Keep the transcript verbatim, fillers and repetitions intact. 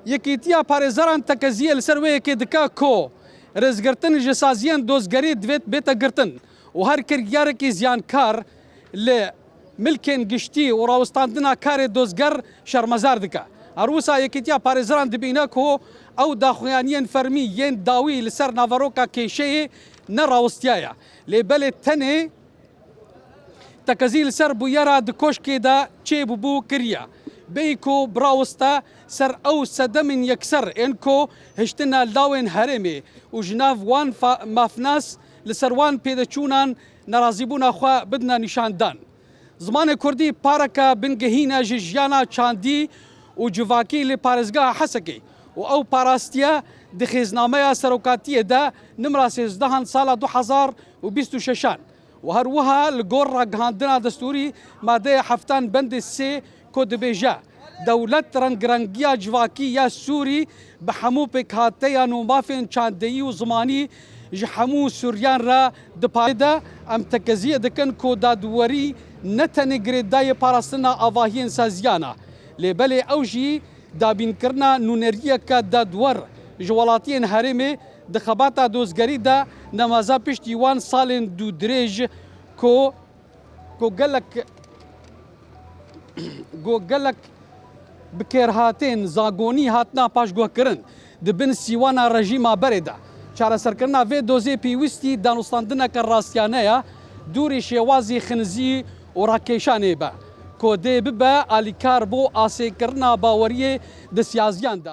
Yekîtiya parêzeran tekeziyê li ser wê yekê dike ku rêzgirtin ji saziyên dozgerî divêt bête girtin û her kiryarekî ziyankar li milkên giştî û rawestandina karê dozger şermezar dike. Her wisa Yekîtiya Parêzeran dibîne ku ew daxuyaniyên fermî yên dawî li ser naveroka kêşeyê ne rawistiyaye. Lê belê tenê tekezî li ser bûyera di koşkê de çêbûbû kiriye. Bêyî ku birawiste ser ew sedemên yekser ên ku hiştine lawên herêmê û ji nav wan fa-, mafnas li ser wan pêdeçûnan nerazîbûna xwe bidine nîşandan. Zimanê kurdî pareke bingehîn e ji jiyana çandî û civakî li parêzgeha Hesekê û ew parastiye di xêznameya serokatiyê de nimra sêzdehan sala du hezar û bîst û şeşan û her wiha li gor ragihandina destûrî madeya heftan bendê sê ku dibêje, dewlet rengirengiya civakî ya Sûrî bi hemû pêkhateyan û mafên çandeyî û zimanî ji hemû Sûriyan re diparêze. Em tekeziyê dikin ku dadwerî ne tenê girêdayî parastina avahiyên saziyan e, lê belê ew jî dabînkirina nûneriyeke dadwer ji welatiyên herêmê di xebata dozgerî de nemaze piştî wan salên dûdirêj ku, ku gelek, ku gelek bikêrhatên zagonî hatina paşguhkirin di bin sîwana rejîma berê de. Çareserkirina vê dozê pêwîstî danûstandineke rastiyane ye, dûrî şêwazî xinzî û rakêşanê be, ku dê bibe alîkar bo asêkirina baweriyê di siyaziyan de.